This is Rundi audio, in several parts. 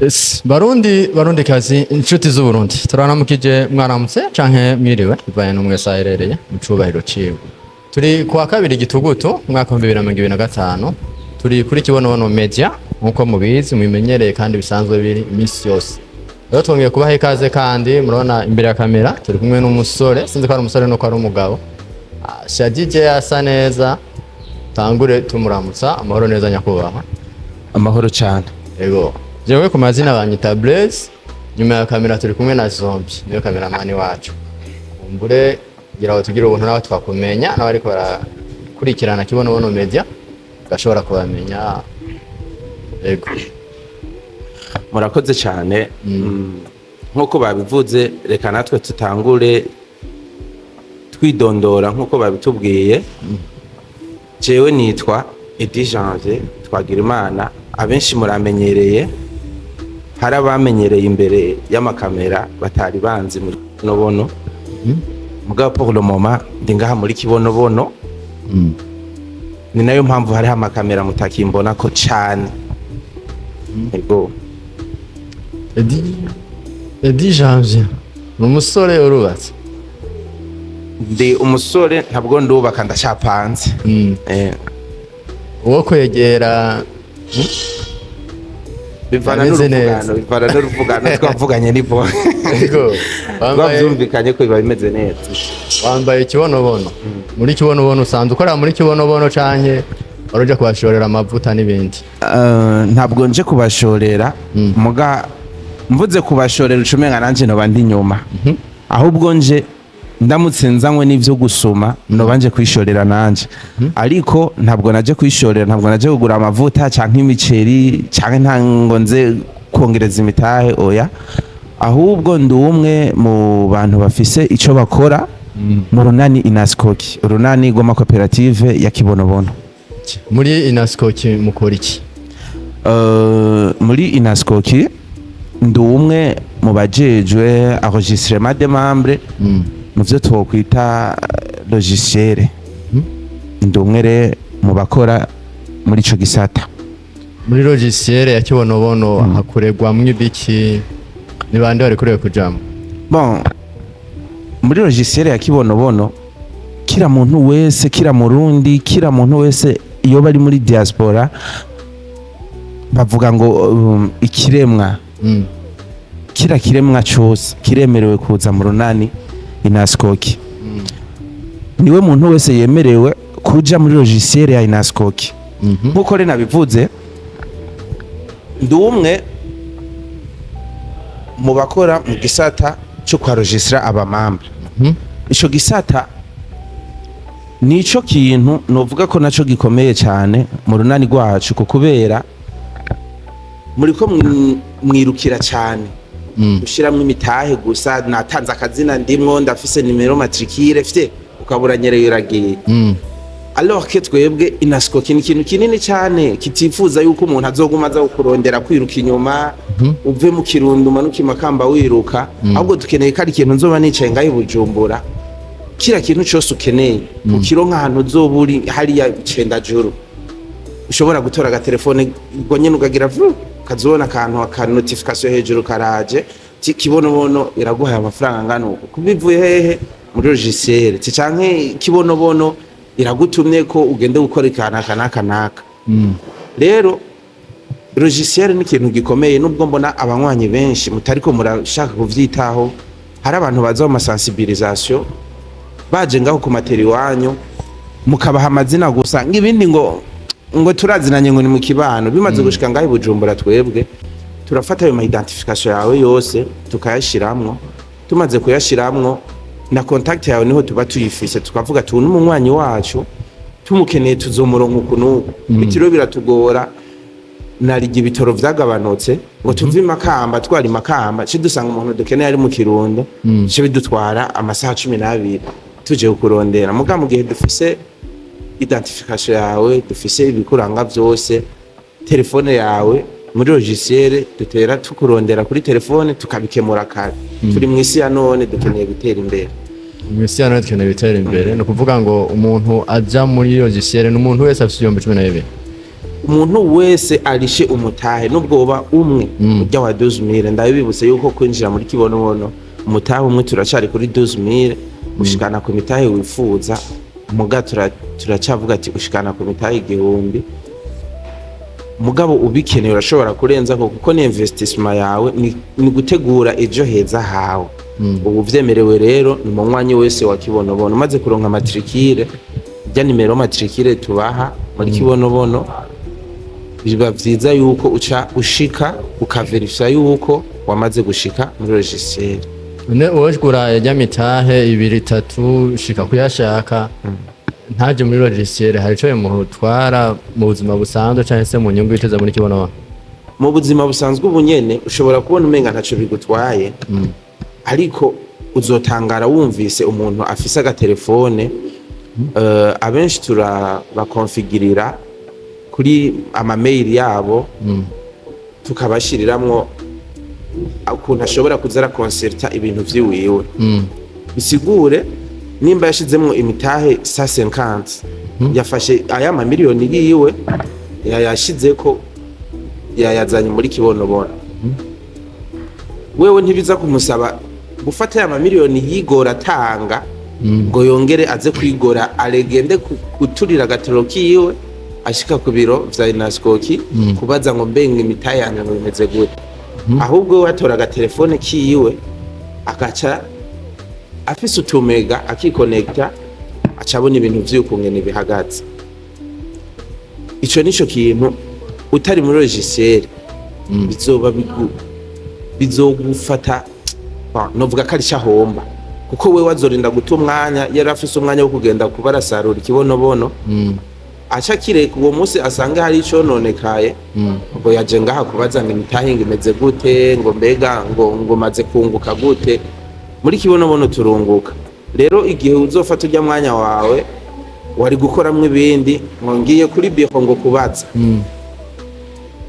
Yes, Barundi, Barundi kazi, inshuti z'Uburundi, turanamukije. Mwaramutse canke mwiriwe, bivanye n'umwe wese aherereye mu cubahiro ciwe. Turi kuwa kabiri gitugutu umwaka wa 2025, turi kuri Kibonobono Media nkuko mubizi, mubimenyereye kandi bisanzwe biri iminsi yose. Rero twongeye kubaha ikaze, kandi murabona imbere ya kamera turi kumwe n'umusore, sinzi ko ari umusore nuko ari umugabo. Ah, Shadije asa neza. Tangure tumuramutsa. Amahoro neza, nyakubahwa? Amahoro cyane. Ego, jewe ku mazina banyita Blaise. Nyuma ya kamera turi kumwe na Zombie, niyo kameramani wacu. Kumbure kugira ngo tugire ubuntu nawe twakumenya, n'abariko barakurikirana Kibonobono Media gashobora kubamenya. Ego. Murakoze cyane. Nk'uko babivuze, reka natwe tutangure twidondora nk'uko babitubwiye. Jewe nitwa Edi Janvier Twagirimana, abenshi muramenyereye. Hari abamenyereye imbere y'amakamera batari banzi muri Kibonobono, mugabo pour le moment ndi ngaha muri Kibonobono. Ni nayo mpamvu hariho amakamera mutakimbona ko cane. Ego. Edi Janvier ni umusore urubatse? Ndi umusore, ntabwo ndubaka, ndacyapanze. Uwo kwegera? Bivana Ameze n'uruvugano. neza. Bivana n'uruvugano twavuganye nibo. Ego. Wambaye Twavyumvikanye ko biba bimeze neza. Wambaye ikibonobono. Muri Kibonobono, usanzwe ukorera muri Kibonobono canke wari uje kubashorera amavuta n'ibindi? Ntabwo nje kubashorera. Muga mvuze kubashorera ucumenga nanje noba ndi inyuma. Ahubwo nje ndamutse nzanywe n'ivyo gusoma, noba nje kwishorera nanje, ariko ntabwo naje kwishorera, ntabwo naje kugura amavuta canke imiceri canke nta ngo nze kongereza imitahe, oya. Ahubwo ndi umwe mu bantu bafise ico bakora mu runani Inasikoki, urunani rw'amakoperative ya Kibonobono. Muri Inasikoki mukora iki? Muri Inasikoki ndi umwe mu bajejwe enregistrement des membres, mu vyo twokwita logiciel. Ndi umwe re mu bakora muri ico gisata. Muri logiciel ya Kibonobono hakorerwamwo ibiki? Ni bande barikurewe kujamwo? Bon, muri logiciel ya Kibonobono, kila muntu wese, kila Murundi, kila muntu wese iyo bari muri diaspora, bavuga ngo ikiremwa, kila kiremwa cose kiremerewe kuza mu runani Inasikoki. Niwe muntu wese yemerewe kuja muri logiciel ya Inasikoki. Nkuko rero nabivuze, ndi umwe mu bakora mu gisata cyo kwaregistra abamembres. Ico gisata nico kintu novuga ko naco gikomeye cyane mu runani rwacu, ku kubera muriko mwirukira cyane gushiramwo imitahe gusa. Natanze akazina, ndimwo, ndafise numéro matricule fye, ukabura nyereye uragiye. Alors que twebwe Inasikoki ni ikintu kinini cyane kitifuza yuko umuntu azoguma aza kurondera, kwiruka inyuma, uve mu Kirundo umanuke i Makamba wiruka. Ahubwo dukeneye ko ari ikintu nzoba nicaye ngaho i Bujumbura, kila kintu cyose ukeneye ukironka ahantu uzoba uri hariya Cendajuru. Ushobora gutora agatelefone ubwo nyene ukagira vu, ukazibona akantu aka notification hejuru karaje ti Kibonobono iraguhaye amafaranga angana uku. Kubivuye hehe? Muri logiciel. Ti canke Kibonobono iragutumye ko ugende gukora ikanaka naka naka. Rero logiciel ni ikintu gikomeye, nubwo mbona abanywanyi benshi mutariko murashaka kuvyitaho. Hari abantu baza mu masensibilisation, baje ngaho ku materi iwanyu, mukabaha amazina gusa, ng'ibindi ngo turazinanye, ngo ni mu kibano. Bimaze gushika ngaho i Bujumbura, twebwe turafata ayo ma identification yawe yose tukayashiramwo. Tumaze kuyashiramwo, na contact yawe niho tuba tuyifise, tukavuga tubu n'umunywanyi wacu, tumukeneye tuzomuronka uku n'uku. Bitiro biratugora narija ibitoro vyagabanutse ngo tuve i Makamba, twari i Makamba ce dusanga umuntu dukeneye ari mu Kirundo, ce bidutwara amasaha 12 tuje kukurondera. Muga mu gihe dufise identification yawe, dufise ibikuranga vyose, telefone yawe muri logiciel, dutera tukurondera kuri telefone tukabikemura kare. Turi mu isi ya none, dukeneye gutera imbere. Mu isi ya none dukeneye gutera imbere. Ni ukuvuga ngo umuntu aja muri logiciel ni umuntu wese afite 12,000? Umuntu wese arishe umutahe, nubwo woba umwe ujya wa 12,000. Ndabibutse yuko kwinjira muri Kibonobono umutahe umwe turacari kuri 12,000, ushikana ku mitahe wifuza. Muga turacavuga ati ushikana ku mitahe 1000. Mugabo ubikeneye urashobora kurenza ko, kuko ni investissement yawe, ni gutegura ejo heza hawe. Ubu vyemerewe rero ni umunywanyi wese wa Kibonobono umaze kuronka matricule, rya nimero matricule tubaha muri Kibonobono. Biba vyiza yuko uca ushika ukaverifya yuko wamaze gushika muri logiciel. None uwogura yarya mitahe ibiri, itatu, shika kuyashaka, ntaje muri logiciel, hari ico bimutwara mu buzima busanzwe canke se mu nyungu yiteza muri Kibonobono? Mu buzima busanzwe, ubu nyene ushobora kubona umenga ntaco bigutwaye, ariko uzotangara wumvise umuntu afise agatelefone. Abenshi turabakonfigirira kuri ama mail yabo, tukabashiriramwo ukuntu ashobora kuza arakonserta ibintu vyiwiwe. Bisigure nimba yashizemwo imitahe 150, yafashe aya mamiliyoni yiwe yayashizeko, yayazanye muri Kibonobono, wewe ntibiza kumusaba gufata ya mamiliyoni yigora atanga ngo yongere aze kwigora, aregende guturira agatero kiwe ashika ku biro vya Inasikoki kubaza ngo mbenga imitahe yanje ngo bimeze gute. Ahubwo we atora agatelefone kiwe, agaca afise utumega, akikonekta, aca abona ibintu vy'ukungene bihagaze. Ico nico kintu utari muri logiciel bizoba bizogufata. Bon, novuga ko ari ahomba, kuko we wazorinda guta umwanya yari afise umwanya wo kugenda kuba arasarura ikibonobono, aca kireka uwo munsi asanga hari icononekaye, ngo yaje ngaha kubaza ngo imitahe ngo imeze gute, ngo mbega ngo maze kunguka gute. Muri Kibonobono turunguka. Rero igihe uzofata urya mwanya wawe wari gukoramwo ibindi, ngo ngiye kuri biro ngo kubaza,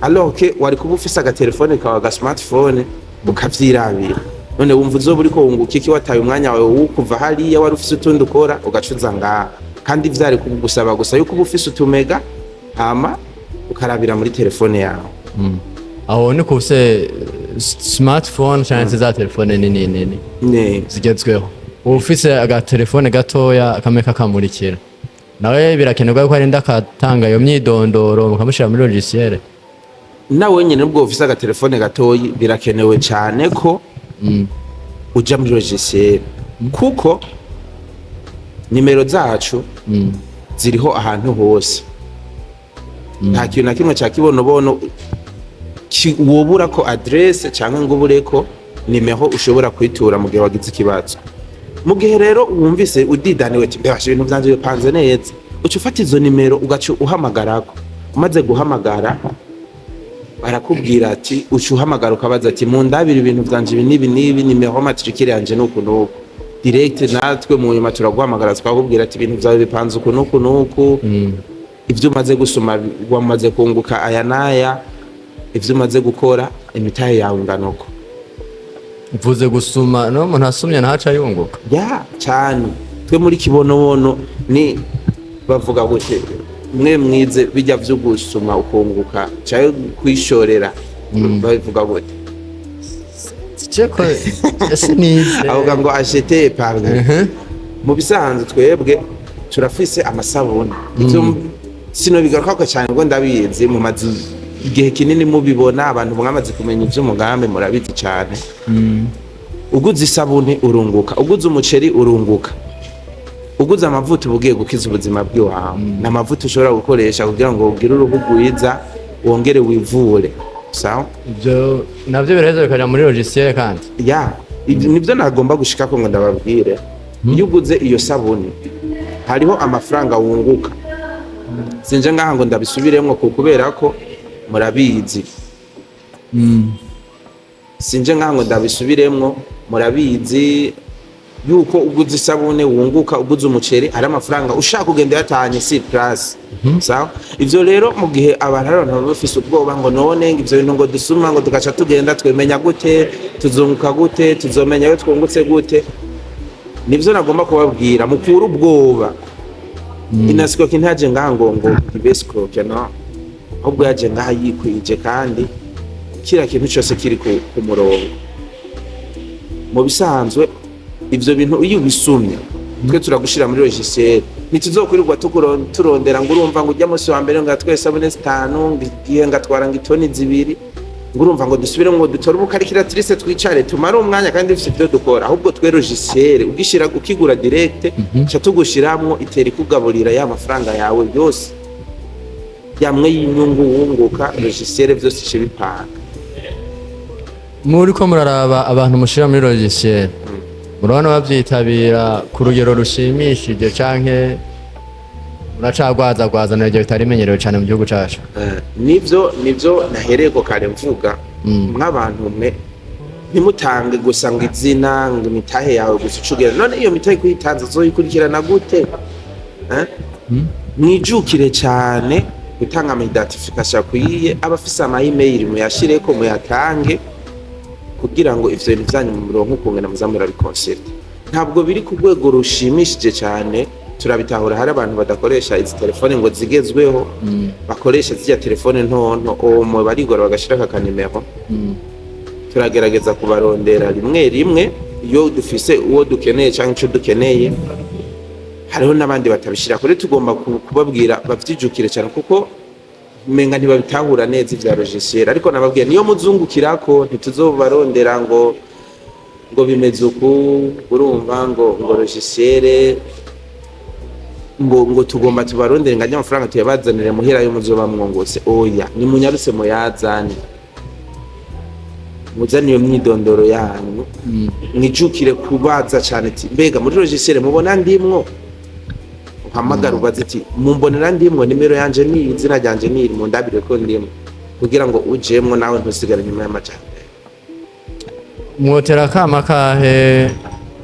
alors que wari kuba ufise agatelefone kawe, aga smartphone, ukavyirabira, none wumva uzoba uriko wunguka iki wataye umwanya wawe wo kuva hariya wari ufise utundi ukora, ugacuza ngaha, kandi vyari kugusaba gusa yuko uba ufise utumega, hama ukarabira muri telefone yawe? Aho ni kufise smartphone canke se za telefone nini nini zigezweho. Uba ufise agatelefone gatoya kamwe kakamurikira, nawe birakenerwa yuko arinda akatanga iyo myidondoro mukamushira muri logiciel? Nawe nyine nubwo ufise agatelefone gatoyi, birakenewe cyane ko uja muri logiciel, kuko nimero zacu ziriho ahantu hose. Nta kintu na kimwe cya Kibonobono wobura ko adresse cyangwa ngo ubure ko nimero ushobora kwitura mu gihe wagize ikibazo. Mu gihe rero wumvise udidaniwe ati mbebasha ibintu vyanje bipanze neza, uca ufata izo nimero ugaca uhamagarako. Umaze guhamagara barakubwira ati, uca uhamagara ukabaza ati mundabire ibintu vyanje ibi n'ibi n'ibi, nimero matricule yanje nuku nuku. Direct natwe mu nyuma turaguhamagara, twakubwira ati ibintu vyawe bipanze uku nuku nuku, ibyo umaze gusoma wamaze kunguka aya n'aya, ibyo umaze gukora imitahe yawe ingana uko. Mvuze gusuma, no umuntu asumye ntaca yunguka? Ya, cyane. Twe muri Kibonobono ni bavuga gute, mwe mwize bijya byo gusuma ukunguka cyangwa kwishorera, babivuga gute? Ceko sinize. Avuga ngo acheter, épargne. Mu bisanzwe twebwe turafise amasabuni. Ivyo sinobigarukako cyane ngo ndabizi, mumaze igihe kinini mubibona, abantu mwamaze kumenya ivy'umugambi murabizi cyane. Uguze isabuni urunguka, uguze umuceri urunguka, uguze amavuta uba ugiye gukiza ubuzima bw'iwawe. Ni amavuta ushobora gukoresha kugira ngo ugire uruhu rwiza, wongere wivure, sawa? Ibyo navyo biraheza bikaja muri logiciel kandi? Ya, ibyo nibyo nagomba gushikako ngo ndababwire. Iyo uguze iyo sabuni hariho amafaranga wunguka. Sinje ngaha ngo ndabisubiremwo kubera ko murabizi. Sinje ngaha ngo ndabisubiremwo, murabizi yuko uguze isabune wunguka, uguze umuceri hari amafaranga ushaka kugenda yatahanye sur place, sawa? Ivyo rero mu gihe abantu, hari abantu baba bafise ubwoba ngo none ngo ivyo bintu ngo dusuma ngo tugaca tugenda twemenya gute, tuzunguka gute, tuzomenya iyo twungutse gute? Nivyo nagomba kubabwira, mukure ubwoba. Inasikoki ntaje ngaha ngo ibesikoke, no. Ahubwo yaje ngaha yikwije, kandi kiriya kintu cyose kiri ku murongo. Mu bisanzwe ivyo bintu iyo ubisumye, twe turagushira muri logiciel, ntituzokwirirwa turondera ngo urumva ngo ujya munsi wa mbere ngo atwaye isabune zitanu, ngo igihe ngatwara ngo itoni 2, ngo urumva ngo dusubire ngo dutore ubu calculatrice, twicare tumare umwanya kandi dufite ibyo dukora. Ahubwo twe logiciel ugishira, ukigura direct, ca tugushiramwo, itera ikugaburira ya mafaranga yawe yose yamwe y'inyungu wunguka. Logiciel byose ice bipanga. Muri ko muraraba abantu mushira muri logiciel, murabona bavyitabira ku rugero rushimishije, canke muracagwazagwaza naryo bitari bimenyerewe cane mu gihugu cacu? Nivyo nahereye ko kare mvuga, nk'abantu mwe ntimutange gusa ngo izina, ngo imitahe yawe gusa ucugera. None iyo mitahe kuyitanze uzoyikurikirana gute? Eh? Mwijukire cyane gutanga ama identification akwiye. Abafise ama email muyashireko, muyatange, kugira ngo ivyo bintu vyanyu muronke ukungena muza murabiconsulta. Ntabwo biri ku rwego rushimishije cyane, turabitahura. Hari abantu badakoresha izi telefone ngo zigezweho, bakoresha zirya telefone ntonto, uwo barigora bagashirako akanimero. Turagerageza kubarondera rimwe rimwe iyo dufise uwo dukeneye cyangwa ico dukeneye. Hariho n'abandi batabishira kure, tugomba kubabwira bavyijukire cyane, kuko umenga ntibabitahura neza ivya logiciel. Ariko nababwiye, niyo muzungukirako, ntituzobarondera ngo bimeze uku, urumva ngo logiciel, ngo tugomba tubarondere ngo ajye amafaranga tuyabazanire muhira yo muzoba mwungutse. Oya, nimunyarutse muyazane, muzane iyo myidondoro yanyu, mwijukire kubaza cyane ati: "Mbega muri logiciel mubona ndimwo?" Uhamagara ubaze ati: "Mumbonera ndimwo? Nimero yanje ni iyi, izina ryanje ni iri, mundabire ko ndimwo," kugira ngo ujemwo nawe ntusigare inyuma y'amajambere. Mwotera akama kahe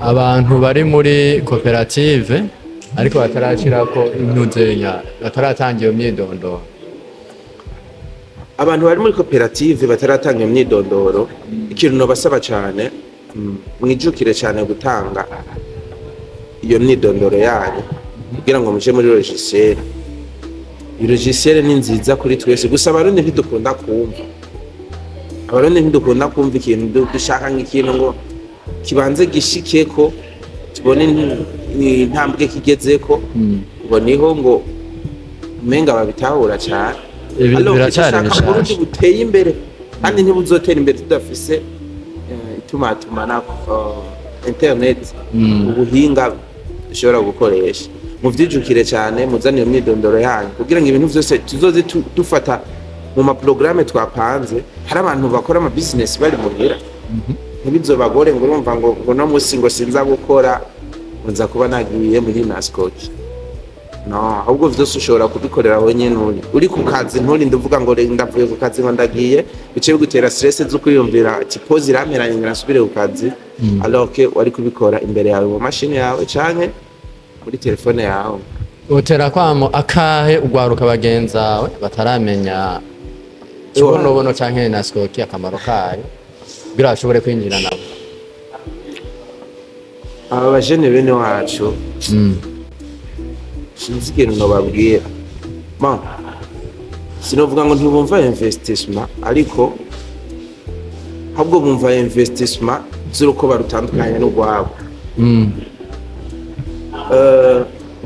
abantu bari muri koperative ariko batarashirako intuzenya, bataratanga iyo myidondoro? Abantu bari muri koperative bataratanga imyidondoro, ikintu nobasaba cyane, mwijukire cyane gutanga iyo myidondoro yanyu kugira ngo muje muri logiciel. Iyo logiciel ni nziza kuri twese, gusa Abarundi ntidukunda kumva, Abarundi ntidukunda kumva ikintu. Dushaka nk'ikintu ngo kibanze gishikeko, tubone intambwe kigezeko, ngo niho ngo umenga babitahura cyane. Ibintu Alors, biracari dushaka bishasha. Uburundi buteye imbere, kandi ntibuzotera imbere tudafise itumatumanako, internet, ubuhinga dushobora gukoresha. Muvyijukire cyane, muzane iyo myidondoro yanyu kugira ngo ibintu vyose tuzoze dufata mu maporogaramu twapanze. Hari abantu bakora ama business bari muhira, ntibizobagore ngo urumva ngo no musi ngo sinza gukora, ngo nza kuba nagiye muri nascoki. No, ahubwo vyose ushobora kubikorera aho nyene uri ku kazi. Nturinde uvuga ngo ndavuye ku kazi ngo ndagiye, bice bigutera stress zo kwiyumvira ati: "Pause iramperanye, ngo nasubire ku kazi," alors que wari kubikora imbere yawe mu mashini yawe canke muri telefone yawe. Utera kwamo akahe ugwaruka bagenzawe bataramenya kibonobono canke nascoki, akamaro kayo, kugira bashobore kwinjira nabo? Aba bajene bene wacu, sinzi ikintu nobabwira. Bon, sinovuga ngo ntibumva investissement, ariko ahubwo bumva investissement z'uko barutandukanye n'urwabo.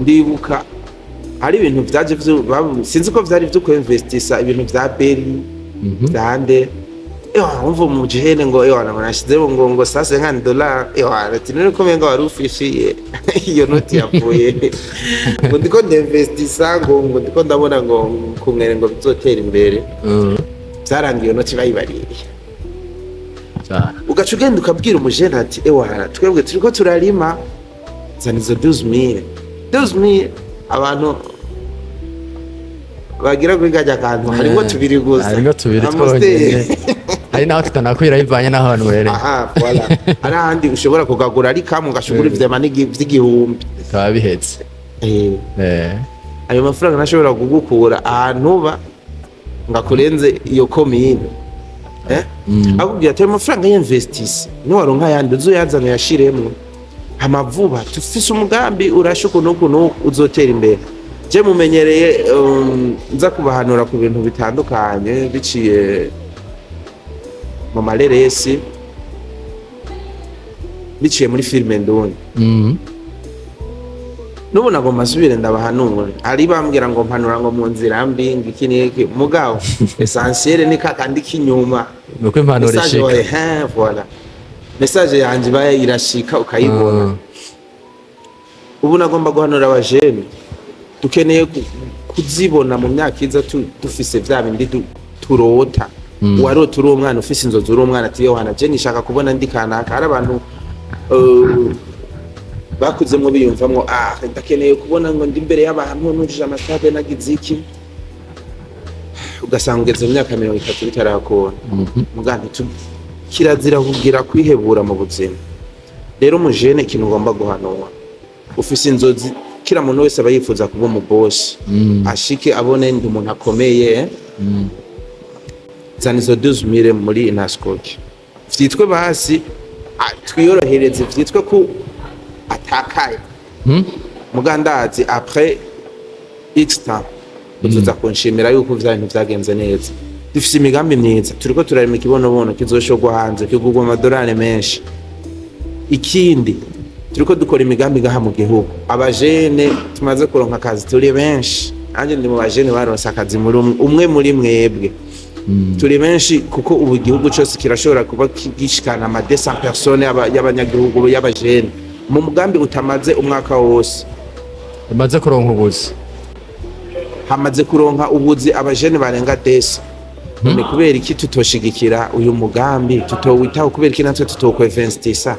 Ndibuka hari ibintu vyaje sinzi ko vyari vyo kuinvestisa, ibintu vya beri vyande. Ewa, wumva mu jene ngo: "Ewa, ngo nashizeho ngo sase nka dollar." Ewa, ati: "None ko menga wari ufishiye iyo noti yavuye?" Ngo: "Ndiko ndinvestisa, ngo ndiko ndabona ngo kumwere ngo bizotera imbere." Vyarangiye iyo noti bayibariye. Cyane. Ugaca ugenda ukabwira umujene ati: "Ewa, twebwe turiko turarima, zana izo 12,000." 12,000 abantu bagira kuri kajya kantu harimwo tubiri gusa. Harimwo tubiri Amstel. twonyene, hari naho tutanakwira bivanye n'aho abantu baherereye. Aha, voilà, hari ahandi ushobora kugagura ari kamwe, ugashobora ivyama vy'igihumbi. Bikaba bihetse. Ayo mafaranga ntashobora kugukura ahantu uba ngo akurenze iyo komine. Eh? Akubwira ati: "Ayo mafaranga y'investisi, niwaronka ayandi uzoyazana uyashiremwo, hama vuba tufise umugambi urashe ukuntu ukuntu uzotera imbere." Je mumenyereye nza kubahanura ku bintu bitandukanye biciye mu mareresi, biciye muri filime ndundi. N'ubu nagomba nsubire ndabahanure. Hari bambwira ngo mpanura ngo mu nzira mbi, ngo iki n'iki, mugabo essentiel ni kakandi k'inyuma. Nuko impanuro Message ishika. wawe, hein, voilà, message yanje iba irashika ukayibona. Ubu nagomba guhanura abajene: dukeneye kuzibona mu myaka iza dufise vya bindi turota. Warota uri umwana, ufise inzozi uri umwana, ati: "Yohana, je nishaka kubona ndi kanaka." Hari abantu bakuzemwo biyumvamwo: "Ah, ndakeneye kubona ngo ndi imbere y'abantu, nujuje amatable, nagize iki." Ugasanga ugeze mu myaka 30 bitarakunda. Muga kirazira kugira kwihebura mu buzima. Rero umujene, ikintu ugomba guhanura, ufise inzozi, kila muntu wese aba yifuza kuba umubosi, ashike abone ndi umuntu akomeye. Zana izo 12 mille muri Nascoc, vyitwe basi twiyorohereze, vyitwe ko atakaye. Mugandazi, après x temps uzoza kunshimira yuko vya bintu vyagenze neza. Dufise imigambi myiza, turiko turarima ikibonobono kizoshorwa hanze, kigurwa amadolari menshi. Ikindi, turiko dukora imigambi ngaha mu gihugu. Abajene tumaze kuronka akazi turi benshi, nanjye ndi mu bajene baronse akazi, muri umwe muri mwebwe. Turi benshi kuko ubu igihugu cyose kirashobora kuba gishikana ama 200 personnes y'abanyagihugu, y'abajene, mu mugambi utamaze umwaka wose. Umaze kuronka ubuzi. Hamaze kuronka ubuzi abajene barenga desa. None kubera iki tutoshigikira uyu mugambi, tutowitaho? Kubera iki natwe tutokwevenstisa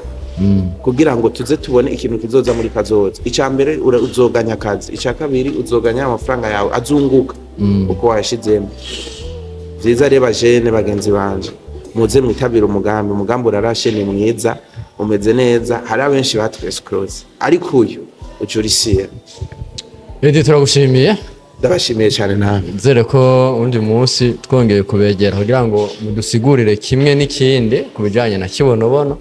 kugira ngo tuze tubone ikintu kizoza muri kazoza? Icya mbere, uzoganya akazi. Icya kabiri, uzoganya amafaranga yawe, azunguka uko wayashizemo. Vyiza rero, bajene bagenzi banje, muze mwitabire umugambi. Umugambi urarashe, ni mwiza, umeze neza. Hari abenshi batwescrose, ariko uyu ucurisira. Edi, turagushimiye. Ndabashimiye cyane namwe. Nzere ko undi munsi twongeye kubegera kugira ngo mudusigurire kimwe n'ikindi ku bijyanye na Kibonobono,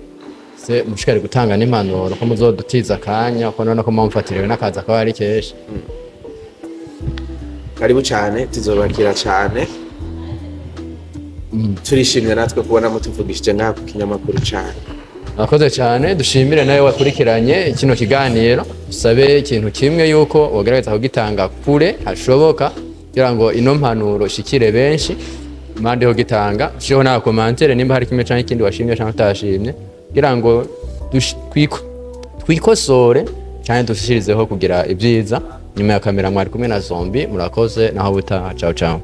se mushikari gutanga n'impanuro, ko muzodutiza akanya, ko none ko mwamufatiriwe n'akazi akaba ari kenshi. Karibu cyane, tuzobakira cyane. Turishimye natwe kubona mutuvugishije ngaha ku kinyamakuru cyane. Murakoze cyane. Dushimire nawe wakurikiranye kino kiganiro. Dusabe ikintu kimwe, yuko wogerageza kugitanga kure hashoboka kugira ngo ino mpanuro ishikire benshi. Impande yo gitanga, ushireho na commentaire nimba hari kimwe canke ikindi washimye canke utashimye, kugira ngo twikosore canke dushishirizeho kugira ibyiza. Nyuma ya kamera mwari kumwe na Zombi. Murakoze, naho butaha. Ciao ciao.